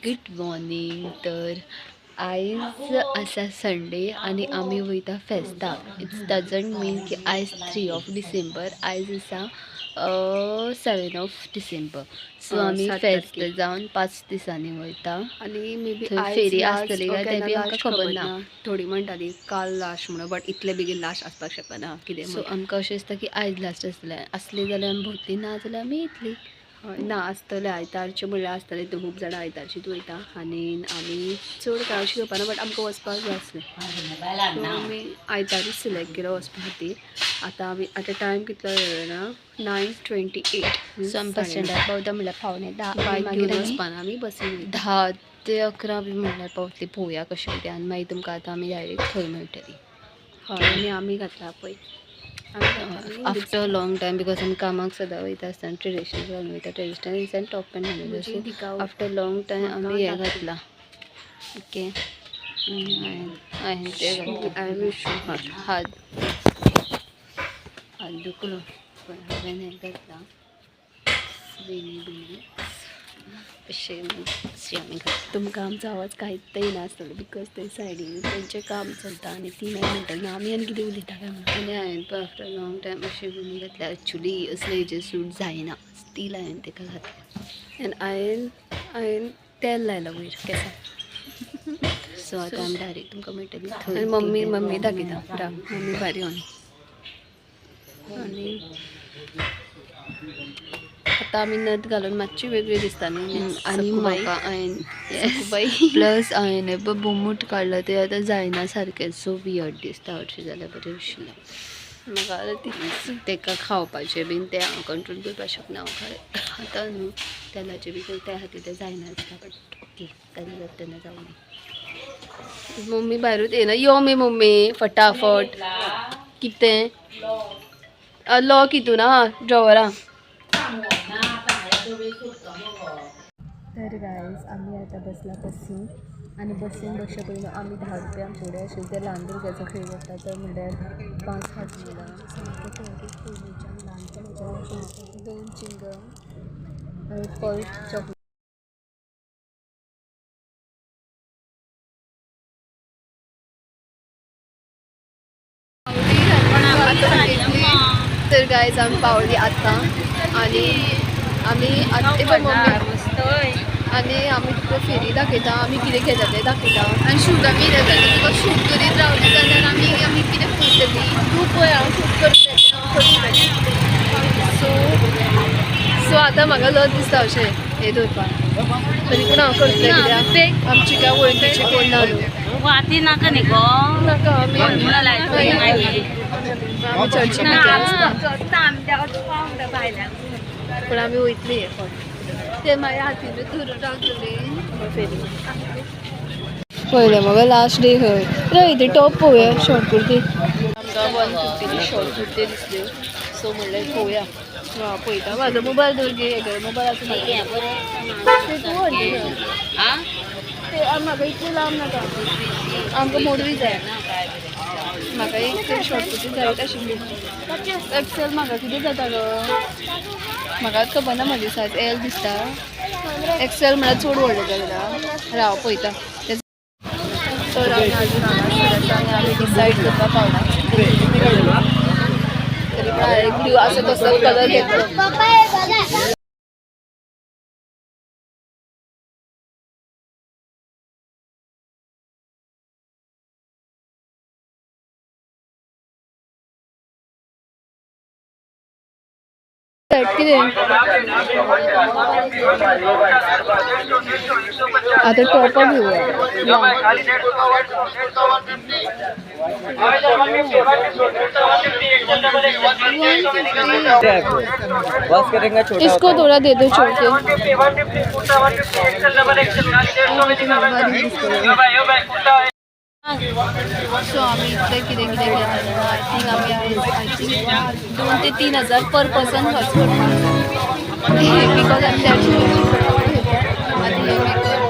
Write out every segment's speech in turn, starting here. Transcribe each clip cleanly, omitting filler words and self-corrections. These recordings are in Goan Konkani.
Good morning. तर आयज आसा संडे आनी आमी वयता फेस्ताक. It's doesn't मीन की आयज 3 ऑफ डिसेंबर, आयज आसा 7 ऑफ डिसेंबर. सो आमी फेस्त जावन 5 दिसांनी वयता आनी मे बी फेरी आसतली काय तें बी आमकां खबर ना. थोडी म्हणटाली काल लास्ट म्हणून, बट इतले बेगीन लास्ट आसपाक शकना कितें. सो आमकां अशें दिसता की आयज लास्ट आसतलें, आसली जाल्यार आमी भोंवतली, ना जाल्यार आमी येतली. ना आसतलें आयतारचें म्हणल्यार आसतलें, खूब जाणां आयतारचीच वयता आनी आमी चड कांय अशें घेवपाना, बट आमकां वचपाक जाय आसलें. सो आमी आयतारूच सिलेक्ट केलो वचपा खातीर. आतां आमी आतां टायम कितलो जालो ना, 9:28. सो आमी बस स्टँडार पावता म्हणल्यार 9:45. बायक घेवन वचपाना, आमी बसीन 10 ते 11 बी म्हणल्यार पावतली. पळोवया कशें कितें आनी मागीर तुमकां आतां आमी डायरेक्ट थंय मेळटली. हय, आनी आमी घातला पळय आफ्टर लॉंग टायम, because आमी कामाक सदां वयता आसतना ट्रेडिशनल घालून वयता. ट्रेडिशनल दिसान टॉप पॅन्ट घालून वयता. आफ्टर लॉंग टायम आमी हें घातलां. ओके, हांवें तें घातलां. हात हात दुखलो पण हांवें हें घातलां बेणी बिणी अशें अशें आमी घातलां. तुमकां आमचो आवाज कांयच येना आसतलो because थंय सायडीन तेंचें काम चलता आनी ती मागीर म्हणटली ना आमी आनी कितें उलयता काय म्हणून. आनी हांवें पण आफ्टर लॉंग टायम अशें बिनी घातल्या. एक्चुली असले हेजेर सूट जायना, स्टील हांवें ताका घातलें. आनी हांवें तेल लायलां वयर केंसाक. सो आतां आमी डायरेक्ट तुमकां मेळटली थंय. मम्मी मम्मी दाखयता, राव मम्मी भारी ऑन. आनी आतां आमी नथ घालून मातशी वेगळी दिसता न्ही. आनी म्हाका हांवें प्लस हांवें पळय बोमूट काडला तें आतां जायना सारकें. सो वियर्ड दिसता हरशीं जाल्यार बरें आशिल्लें. म्हाका आतां ती ताका खावपाचें बीन तें हांव कंट्रोल करपाक शकना. हांव आतां न्हू तेलाचें बी त्या खातीर तें जायना आसता. बट ओके, केन्ना जाता तेन्ना जावं. मम्मी भायरूच येना. यो मी मम्मी फटाफट. कितें लॉक हितून आहा ड्रॉवरा. तर गायज आमी आतां बसला बसीन आनी बसीन बसचे पयलीं आमी 10 रुपया आमचे कडेन आशिल्ले ते ल्हान भुरग्याचो खेळ जाता. तर म्हणल्यार 5 हाजमोला, सामकें फेवरेट पयलींच्यान ल्हानपणाच्यान, 2 चिंगम आनी पल्प चॉकलेट. तर गायज आमी पावली आतां आनी आमी आतां मम्मी आनी आमी तुका फेरी दाखयता, आमी कितें घेता तें दाखयता. आनी शूट आमी कितें करता, तुका शूट करीत रावली जाल्यार आमी आमी कितें पळयतली. तूं पळय हांव शूट करतलें. सो सो आतां म्हाका लज दिसता अशें हें दवरपाक, तरी पूण हांव करतलें कित्याक आमची काय वळखीची कोण ना न्हू. वाती नाका न्ही गो, नाका आमी आमी चडशी भितर आसता, पूण आमी वयतली हे फावट. ते मागीर हातीनूच धरून रावतली फेरी पळयलें मगो लास्ट डे खंय. रे ते टॉप पळोवया, शॉर्ट कुर्ती. आमकां 150 शॉर्ट कुर्ती दिसल्यो. सो म्हणलें पळोवया. पळयता म्हाजो मोबायल दवर गे, हेगेलो मोबायल आसा ते तूं व्हरली ते म्हाका इतलें लांब नाका, आमकां मोडवी जाय. म्हाका एक शॉर्ट कुर्ती जायच आशिल्ली. एक्सेल म्हाका कितें जाता गो, म्हाका खबर ना म्हजी सायज. एल दिसता, एक्सेल म्हळ्यार चड व्हडलें जालें ना. राव पळयता. तर आमी अजून हांगासर आसा आनी आमी डिसायड करपाक पावना. तरी पण हांवें ब्लू असो कसलो कलर घेतलो. कितें आतां टॉपां घेवया. इसको थोड़ा दे दो छोड़ के. सो आमी इतलें कितें कितें घेतलें. I think आमी I think 2 ते 3 हजार पर पर्सन खर्च करपाक, because आमी चडशी घेता. आनी हे मेकअप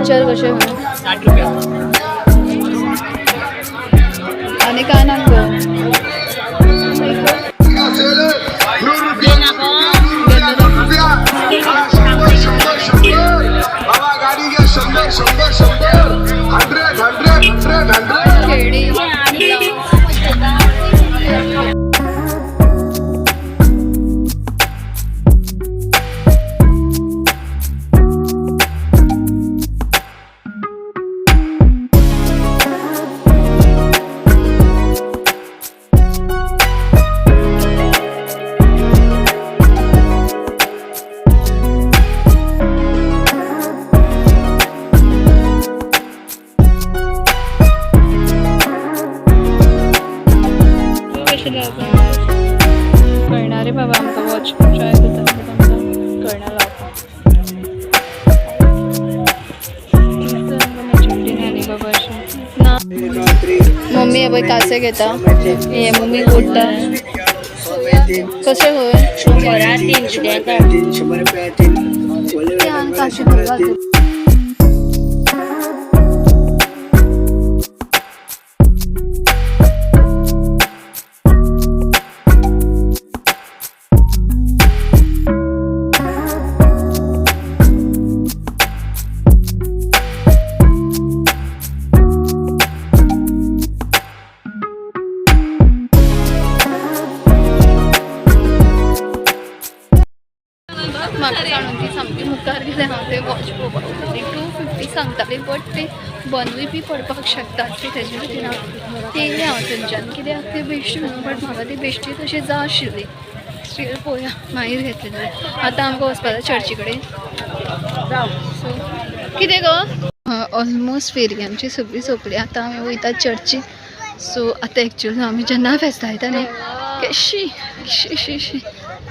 विचार कशें आनी काय ना गो. बाबा गाडी घ्या 100 100 100 100 100 100 100. खेळणी. कळणार रे बाबा आमकां वॉच ट्राय करता बट आमकां कळना लावपाक. मॅच्युरिटी ना न्ही बाबा अशें ना. मम्मी हे पळय कासे घेता, हे मम्मी ओडटा. कशें खंय 100 3 कितें. 100 रुपया 3. काशे पळय. म्हाका जाणून ती सामकी मुखार गेलें हांव तें वॉच पळोवपाक. 250 सांगताली बट ते बंदूय बी पडपाक शकता ती. तेजे खातीर हांव येयलें हांव थंयच्यान, कित्याक ते बेश्टी न्हू, बट म्हाका ती बेश्टी तशी जाय आशिल्ली. स्टील पळोवया मागीर घेतली जाल्यार. आतां आमकां वचपा जाय चर्ची कडेन. सो कितें गो, ऑलमोस्ट फेरी आमची सगळी सोंपली. आतां आमी वयता चर्चीक. सो आतां एक्चुअली आमी जेन्ना फेस्तां येता न्ही, केशी शी शी शी,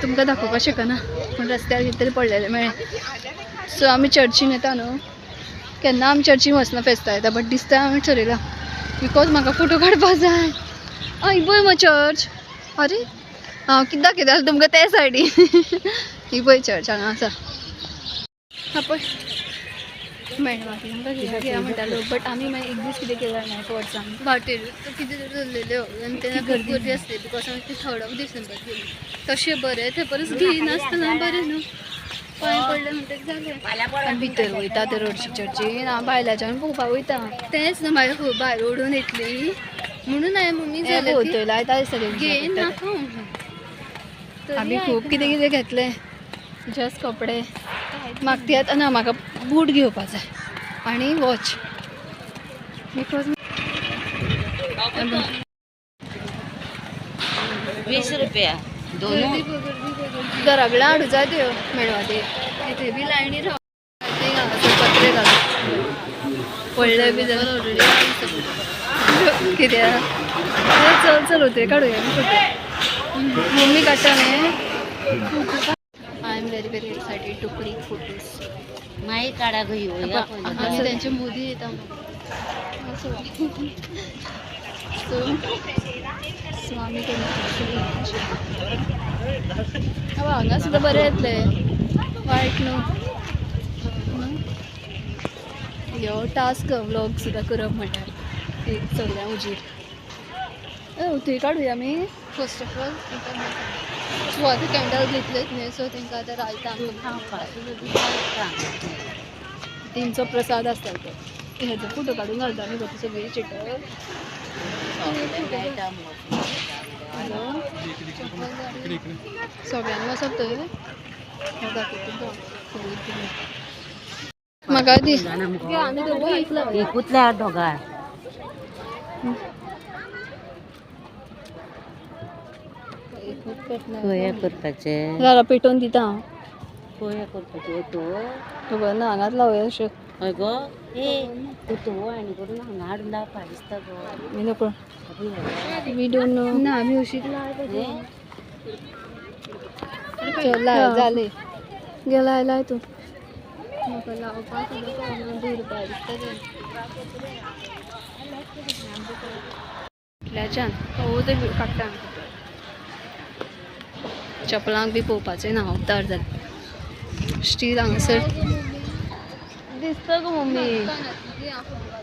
तुमकां दाखोवपाक शकना पूण रस्त्यार कितें तरी पडलेलें मेळ्ळें. सो आमी चर्चीन येता न्हू, केन्ना आमी चर्चीन वचना फेस्तां येता, बट दिसता आमी ठरयलां because म्हाका फोटो काडपाक जाय. आं, ही पळय मग चर्च. अरे हांव कितें दाखयतालें तुमकां ते सायडीन, ही पळय चर्च हांगा आसा. हा पळय मेणवाती आमकां घेया घेया म्हणटालो, बट आमी मागीर एक दीस कितें केलें जाणा, एका वर्सा आमी वाटेर कितें तरी उरलेल्यो आनी तेन्ना खूब गर्दी आसली because आमी ते थर्ड ऑफ डिसेंबर गेली. तशें बरें ते परस घेयनासतना बरें न्हू, पांय पडलें म्हणटकीर जालें. आनी भितर वयता ते रोडशी चर्चीन हांव भायल्याच्यान पळोवपाक वयता तेंच न्हू, मागीर खंय भायर ओडून येतली म्हणून हांवें मम्मी जालें भोंवतणी लायता दिसता. घेन नाका म्हणून. आमी खूब कितें कितें घेतलें, जस्ट कपडे म्हाका ती आतां ना, म्हाका बूट घेवपा जाय आनी वॉच because 20 रुपया दोनू. घरा कडेन हाडूं जाय त्यो मेणवाती. थंय बी लायनी राव. हांगासर पत्रे घालून पडले बी जाल्यार कित्याक. चल चल होते काडुया फोटो. मम्मी काडटा न्ही. I am very very excited to click photos. मागीर काडा गो येवया. आमी तेंचे मोदी येता. सो सो आमी केन्ना हांगा सुद्दां बरें येतलें, वायट न्हू. ह्यो टास्क व्लॉग सुद्दां करप म्हणल्यार एक सगळ्यां हुजीर. थंय काडुया आमी. फर्स्ट ऑफ ऑल सो आतां कॅन्डल घेतलेच न्ही, सो तेंकां आतां रायता. तेंचो प्रसाद आसता तो. हेजो फोटो काडून घालता न्ही गो सगळी चिटक. सगळ्यांनी वचप थंय. हांव दाखयता तुमकां सगळीं तुमी. म्हाका दी. आमी दोगां ऐकलां. एकूतल्या दोगां. खंय करपाचें? घरा पेटोवन दिता हांव. खंय करपाचें तो? खबर ना, हांगाच लावया अशें. हय गो, ए तो आनी करून हांगा हाडून लावपा दिसता गो. मी नको, we don't know. ना, आमी अशीच चल लाय, जालें गे, लाय लाय तूं. म्हाका लावपाक सुद्दां कळना, धरपा दिसता तें. इतल्याच्यान हो ते काडटा आमी फोटो. चपलांक बी पळोवपाचें ना, उतार जालें स्टील हांगासर. दिसता गो मम्मी. दुकानात.